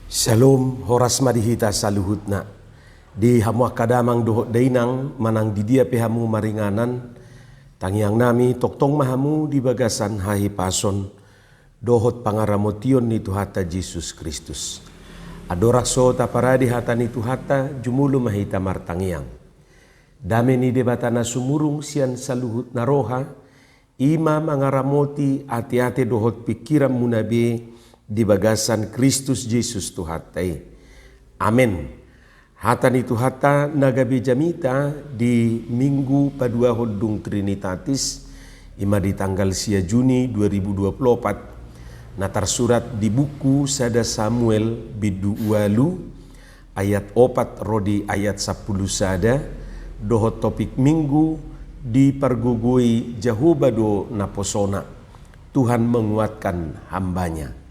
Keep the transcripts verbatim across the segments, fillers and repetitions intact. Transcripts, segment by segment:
Syalom, horas ma di hita saluhutna. Di hamu angka damang dohot dainang, manang di dia pe hamu maringanan, tangiang nami tongtong ma hamu di bagasan hahipason dohot pangaramotion ni Tuhanta Jesus Kristus. Andorang so taparade hata ni Tuhanta, jumolo ma hita martangiang. Dame ni Debata na sumurung sian saluhutna roha, i ma mangaramoti ateate dohot pingkiranmuna be di bagasan Kristus Jesus Tuhanta i. Amen. Hata ni Tuhanta na gabe jamita di Minggu paduahon dung Trinitatis, i ma di tanggal sia Juni dua ribu dua puluh opat, na tarsurat di buku Sada Samuel bindu ualu, ayat opat ro di ayat sampulu sada, dohot topik Minggu: Dipargogoi Jahowa do naposona, Tuhan menguatkan hamba-Nya.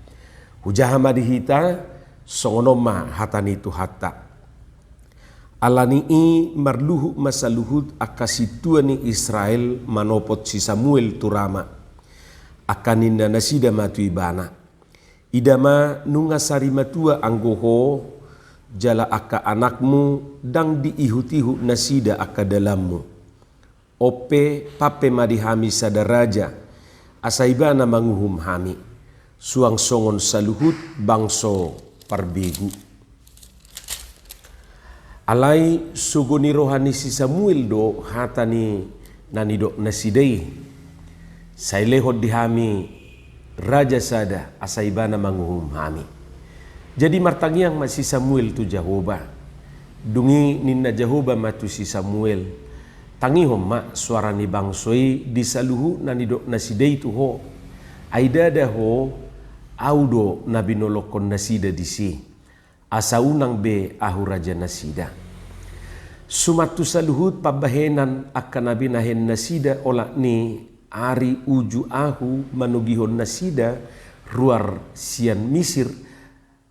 Hujaha ma di hita, songon on ma hata ni Tuhanta. Alani i marluhut ma saluhut angka sintua ni Israel manopot si Samuel tu Rama, angka ninna nasida ma tu ibana: Ida ma, nunga sari matua anggo ho, jala angka anakmu ndang diihutihut nasida angka dalanmu. On pe, pampe ma di hami sada raja, asa ibana manguhum hami, suang songon saluhut bangso parbegu. Alai sogo ni roha ni si Samuel do hata ni na nidok nasida i. Sai lehon di hami raja sada, asa ibana manguhum hami. Jadi martangiang ma si Samuel tu Jahowa. Dung i ninna Jahowa ma tu si Samuel: Tangihon ma soara ni bangso i di saluhut na nidok nasida i tu ho. Ai ndada ho, Ahu do na binolongkon nasida disi, asa unang be Ahu raja nasida. Suman tu saluhut pambahenan angka na binahen nasida olat ni ari uju Ahu manogihon nasida ruar sian Misir,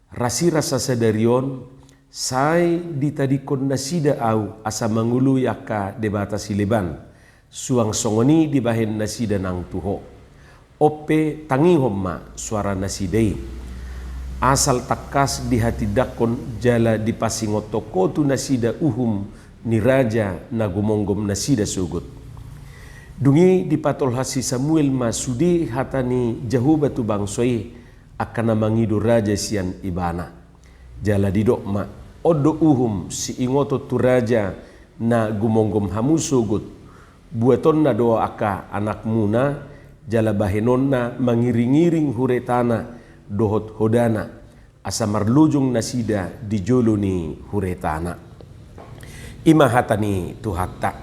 rasirasa sadari on, sai ditadingkon nasida Ahu asa mangoloi angka debata sileban, suang songon i dibahen nasida nang tu ho. On pe, tangihon ma soara nasida i. Asal tangkas dihatindangkon jala dipasingothon ho tu nasida uhum ni raja na gomgomgom nasida sogot. Dung i dipatolhas si Samuel ma sude hata ni Jahowa tu bangso i, angka na mangido raja sian ibana. Jala didok ma: On do uhum siingothon tu raja na gomgomgom hamu sogot. Buatonna do angka anakmuna, jala bahenonna mangiringiring huretana dohot hodana, asa marlojong nasida di jolo ni huretana. I ma hata ni Tuhanta.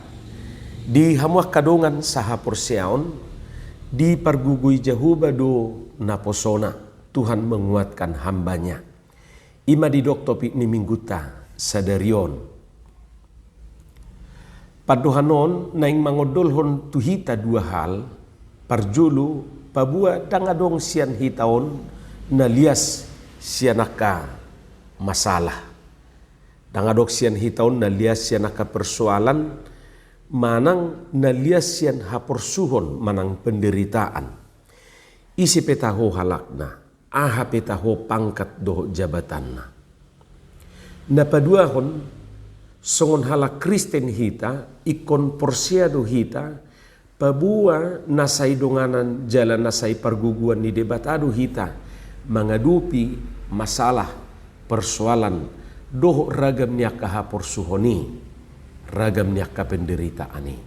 Di hamu angka dongan sahaporseaon, dipargogoi Jahowa do naposona, Tuhan menguatkan hamba-Nya. I ma didok topik ni Minggunta sadari on. Pandohan on naeng mangondolhon tu hita dua hal. Parjolo, paboa ndang adong sian hita on na lias sian angka masalah. Ndang adong sian hita on na lias sian angka persoalan, manang na lias sian haporsuhon manang penderitaan. Ise pe taho halakna, aha pe taho pangkat dohot jabatanna. Na paduahon, songon halak Kristen hita, ingkon porsea do hita, paboa na sai donganan jala na sai pargogoan ni Debata do hita mangadopi masalah, persoalan, dohot ragam ni angka haporsuhon i, ragam ni angka penderitaan i.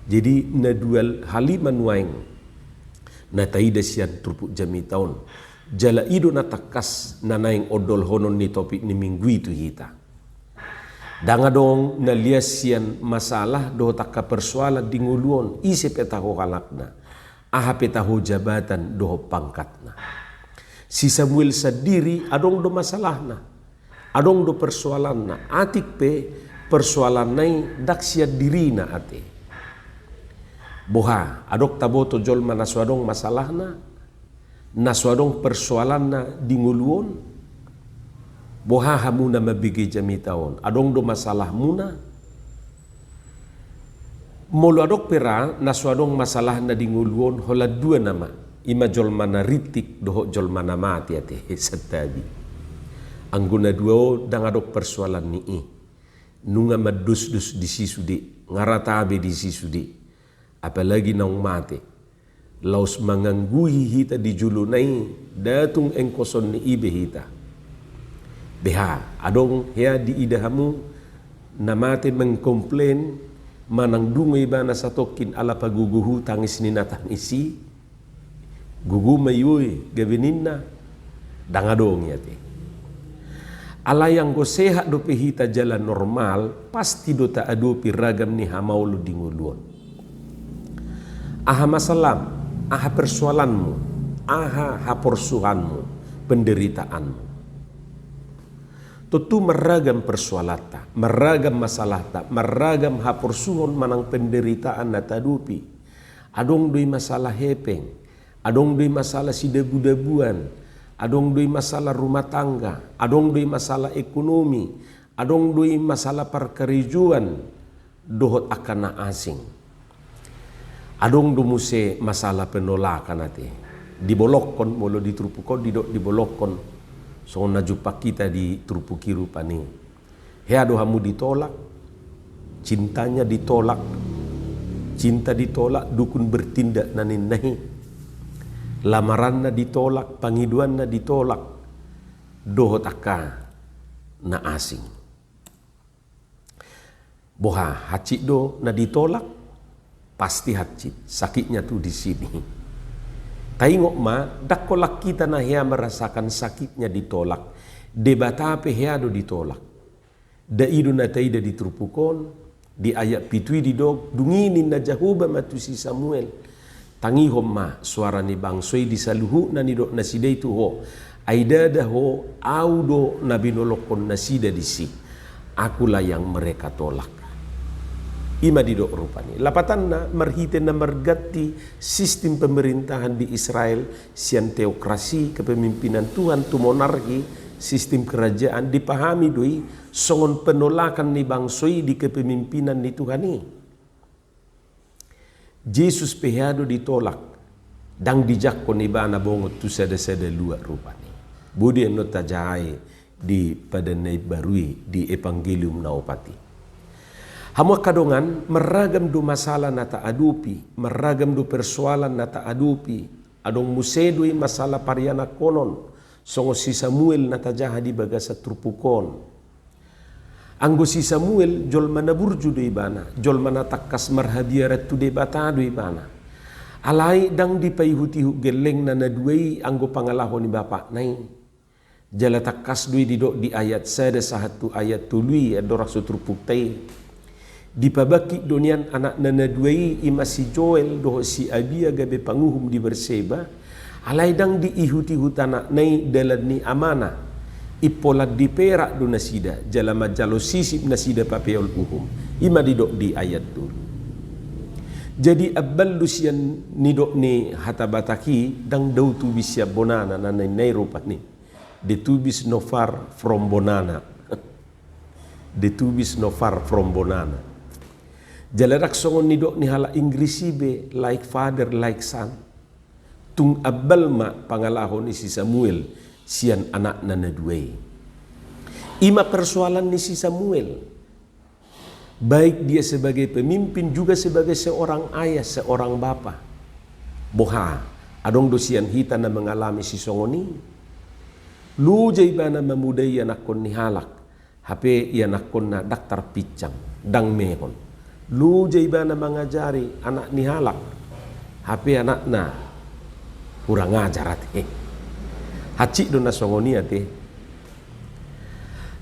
Jadi, na dua hal i ma nuaeng na taida sian turpuk jamita on. Jala i do na tangkas na naeng ondolhonon ni topik ni Minggu i tu hita. Ndang adong na lias sian masalah dohot angka persoalan di ngolu on, ise pe taho halakna, aha pe taho jabatan dohot pangkatna. Si Samuel sandiri adong do masalahna, adong do persoalanna, atik pe persoalanna i ndang sian dirina ate. Boha, adong taboto jolma na so adong masalahna, na so adong persoalanna di ngolu on? Boha hamuna mambege jamita on, adong do masalahmuna? Molo adong pe ra na so adong masalahna di ngolu on, holan dua nama, i ma jolma na rintik dohot jolma na mate ate, santabi. Anggo na dua on ndang adong persoalan ni i. Nunga mandosdos disi sude, nga rata be disi sude. Apalagi naung mate. Laos mangangguhi hita di jolona i, ndang tung engkoson ni i be hita. Beha, adong hea diida hamu, na mate mengkomplain, manang dungo ibana satongkin ala pagogohu tangis ni na tangis i, gogo ma i oi, gabe ninna, ndang adong i ate. Alai anggo sehat dope hita jala normal, pasti do taadopi ragam ni hamaolon di ngolu on. Aha masalam, aha persoalanmu, aha haporsuhanmu, penderitaanmu. Tontu marragam persoalanta, marragam masalahta, marragam haporsuhon manang penderitaan na taadopi. Adong do i masalah hepeng, adong do i masalah sidabudabuan, adong do i masalah rumah tangga, adong do i masalah ekonomi, adong do i masalah parkarejoan, dohot angka na asing. Adong do muse masalah penolakan ate. Dibolongkon, molo di turpuk on didok dibolongkon. Songon na jumpang hita di turpuk i rupani. Hea do hamu ditolak, cintanya ditolak, cinta ditolak, dukun bertindak na ninna i. Lamaranna ditolak, pangidoanna ditolak, dohot angka na asing. Boha, hansit do na ditolak? Pasti hansit, sakitnya tu di sini. Taingot ma, ndang holan hita na hea merasakan sakitnya ditolak. Debata pe hea do ditolak. Dang i do na taida di turpuk on, di ayat pitu i didok, dung i ninna Jahowa ma tu si Samuel. Tangihon ma soara ni bangso i di saluhutna nidok nasida i tu ho. Ai ndada ho, au do na binolongkon nasida disi. Akulah yang mereka tolak. I ma didok rupani. Lapatanna marhite na marganti sistem pemerintahan di Israel sian teokrasi kepemimpinan Tuhan tu monarki, sistem kerajaan dipahami do i songon penolakan ni bangso i di kepemimpinan ni Tuhan i. Jesus pe hea do ditolak, ndang dijangkon ibana bongot tu sada-sada luat rupani. Boi do annon tajaha i di Padan na Imbaru i di Evangelium na opat i. Hamu angka dongan, marragam do masalah na taadopi, marragam do persoalan na taadopi, adong muse do i masalah parianakhonon, songon si Samuel na tajaha di bagasan turpuk on. Anggo si Samuel, jolma na burju do ibana, jolma na tangkas marhabiaran tu Debata do ibana. Alai ndang dipaihut-ihut gellengna na dua i anggo pangalaho ni bapakna i. Jala tangkas do i didok di ayat sada sahat tu ayat tolu i, andorang so turpukta i. Dipabangkit do nian anakna na dua i, i ma si Joel dohot si Abia gabe panguhum di Berseba. Alai ndang diihut-ihut anakna i dalan ni amana. Impolan diperak do nasida, jala manjalo sisip nasida papeol uhum. I ma didok di ayat tolu. Jadi ambal do sian nidok ni hata Batak i, ndang dao tubis sian bonana, na ninna i rupani. The tubis no far from bonana. The tubis no far from bonana. Jala ndang songon nidok ni halak Inggris i be, like father, like son. Tung ambal ma pangalaho ni si Samuel sian anakna na dua i. I ma persoalan ni si Samuel. Baik dia sebagai pemimpin, juga sebagai seorang ayah, seorang bapa. Boha, adong do sian hita na mengalami sisongon i. Loja ibana mamodai anakkon ni halak, hape ianakkonna ndang tarpinsang, ndang mehon. Loja ibana mangajari anak ni halak, hape anakna hurang ajar ate. Hansit do na songon i ate.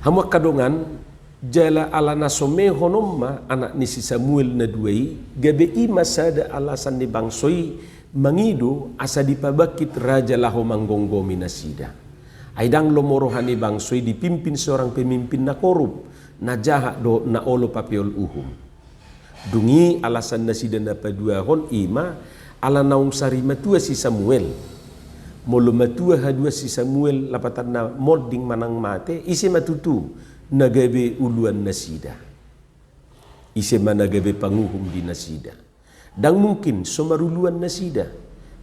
Hamu angka dongan, jala ala na so mehon on ma anak ni si Samuel na dua i, gabe i ma sada alasan ni bangso i mangido asa dipabangkit raja laho manggomgomi nasida. Ai ndang lomo roha ni bangso i dipimpin seorang pemimpin na korup, na jahat dohot na olo papeol uhum. Dung i alasan nasida na paduahon i ma ala naung sari matua si Samuel. Molo matua haduan si Samuel, lapatanna monding manang mate, ise ma tutu na gabe uluan nasida? Ise ma na gabe panguhum di nasida? Ndang mungkin so maruluan nasida,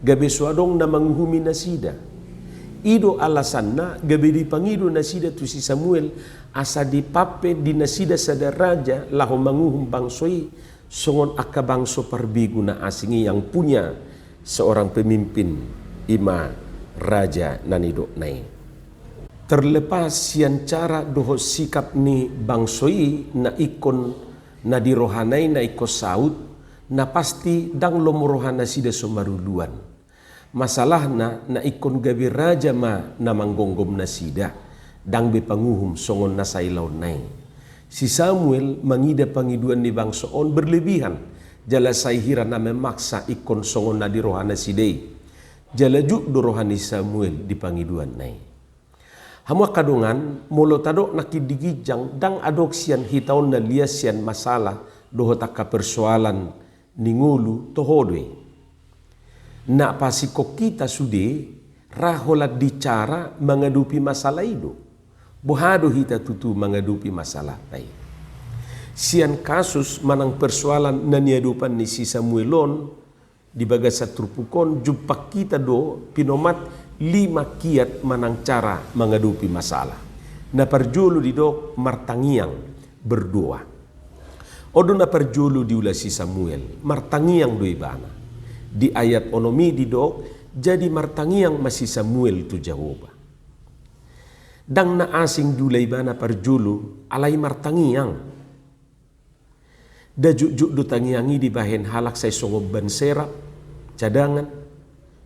gabe so adong na manguhumi nasida. I do alasanna gabe dipangido nasida tu si Samuel, asa dipampe di nasida sada raja laho manguhum bangso i, songon angka bangso parbegu na asing i yang punya seorang pemimpin, i ma raja na nidokna i. Terlepas sian cara dohot sikap ni bangso i na ingkon na di rohana i na ingkon saut, na pasti ndang lomo roha nasida so maruluan. Masalahna, na ingkon gabe raja ma na manggomgom nasida, ndang be panguhum songon na sailaonna i. Si Samuel mangida pangidoan ni bangso on berlebihan, jala sai hira na memaksa ingkon songon na di roha nasida i. Jala jut do roha ni Samuel di pangidoanna i. Hamu angka dongan, molo tadok nangkin di ginjang, ndang adong sian hita on na lias sian masalah dohot angka persoalan ni ngolu, toho do i. Na paasingkon hita sude ra holan di cara mangadopi masalah i do. Boha do hita tutu mangadopi masalahta i? Sian kasus manang persoalan na niadopan ni si Samuel on, di bagasan turpuk on, jumpang hita do pinomat lima kiat manang cara mangadopi masalah. Na parjolo didok martangiang, berdoa. On do na parjolo diula si Samuel, martangiang do ibana. Di ayat onom i didok, jadi martangiang ma si Samuel tu Jahowa. Ndang na asing diula ibana parjolo, alai martangiang. Nda jotjot do tangiang i dibahen halak sai songon ban serap, cadangan,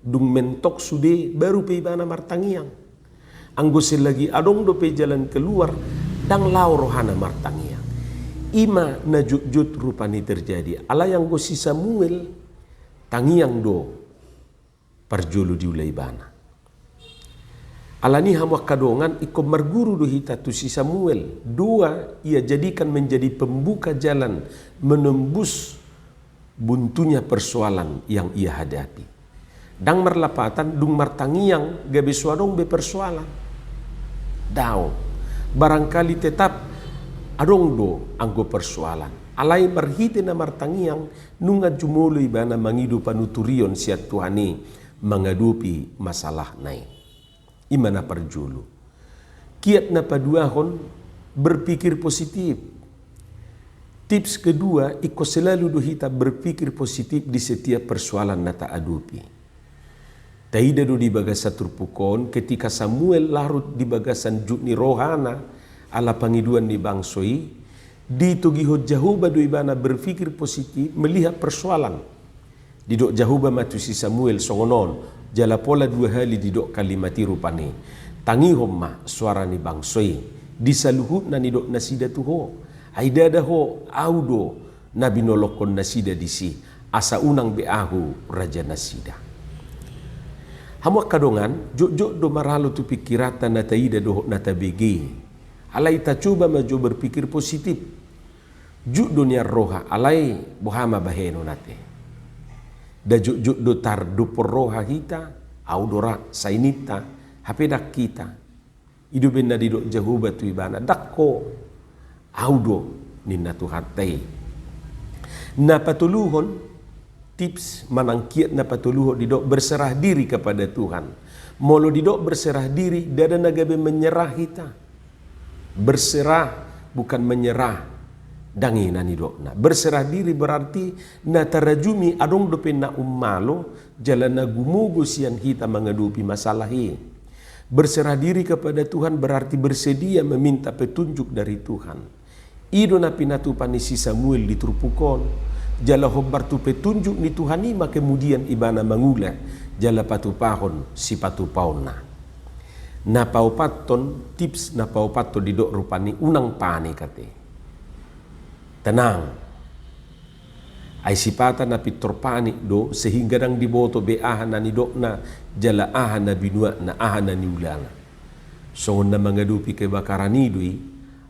dung mentok sude baru pe ibana martangiang. Anggo selagi adong dope jalan keluar, ndang laho rohana martangiang. I ma na jotjot rupani terjadi. Alai anggo si Samuel, tangiang do parjolo diula ibana. Alani i hamu angka dongan, ingkon marguru do hita tu si Samuel. Doa ia jadikan menjadi pembuka jalan menembus buntunya persoalan yang ia hadapi. Ndang marlapatan dung martangiang gabe so adong be persoalan. Daong. Barangkali tetap adong do anggo persoalan. Alai marhite na martangiang, nunga jumolo ibana mangido panuturion sian Tuhan i mangadopi masalahna i. I ma na parjolo. Kiat na paduahon, berpikir positif. Tips kedua, ingkon selalu do hita berpikir positif di setiap persoalan na taadopi. Taida do di bagasan turpuk on, ketika Samuel larut di bagasan jut ni rohana ala pangidoan ni bangso i, ditogihon Jahowa do ibana berpikir positif melihat persoalan. Didok Jahowa ma tu si Samuel songon on, jala pola dua hali didok kalimat i rupani. Tangihon ma soara ni bangso i di saluhut na nidok nasida tu ho. Ai ndada ho, au do na binolongkon nasida disi, asa unang be ahu raja nasida. Hamu angka dongan, jotjot do maralo tu pingkiranta na taida dohot na tabege. Alai tacoba ma jo berpikir positif. Jut do nian roha, alai boha ma bahenon ate? Nda jotjot do tardophon roha hita, au do ra, sai ninta, hape ndang hita. I do umbahen na didok Jahowa tu ibana, ndang ho, au do, ninna Tuhanta i. Na patoluhon, tips manang kiat na patoluhon didok berserah diri kepada Tuhan. Molo didok berserah diri, ndada na gabe menyerah hita. Berserah bukan menyerah. Ndang i na nidokna. Berserah diri berarti na tarajumi adong dope na ummalo, jala na gumogo sian hita mangadopi masalah i. Berserah diri kepada Tuhan berarti bersedia meminta petunjuk dari Tuhan. I do na pinatupa ni si Samuel di turpuk on, jala hombar tu petunjuk ni Tuhan i ma kemudian ibana mangula, jala patupahon sipatupaonna. Na paopathon, tips na paopathon didok rupani unang panik ate. Tenang. Ai sipata na pintor panik do, sehingga ndang diboto be aha na nidokna, jala aha na binuatna, aha na niulana. Songon na mangadopi kebakaran i do i,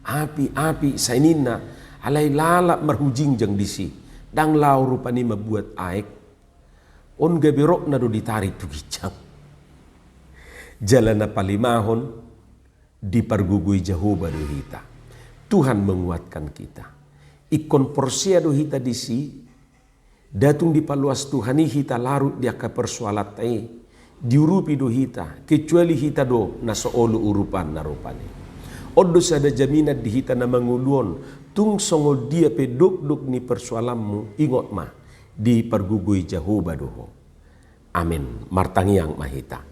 api, api, sai ninna, alai lalap marhujingjang disi, ndang laho rupani mambuat aek, on gabe rokna do ditarik tu ginjang. Jala na palimahon, dipargogoi Jahowa do hita. Tuhan menguatkan kita. Ingkon porsea do hita disi, nda tung dipaloas Tuhan i hita larut di angka persoalanta i. diurupi do hita, kecuali hita do na so olo urupanna rupani. On do sada jaminan di hita na mangolu on, tung songon dia pe dokdok ni persoalanmu, ingot ma, dipargogoi Jahowa do ho. Amen. Martangiang ma hita.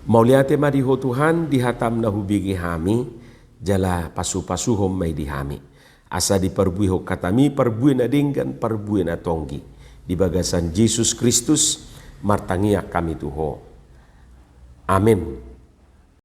Mauliate ma di ho Tuhan, di hatam na hubege hami, jala pasu-pasuhon ma i di hami. Asa diparbuehon hatami parbue na denggan, parbue na tonggi. Di bagasan Jesus Kristus, martangiang hami tu ho. Amen.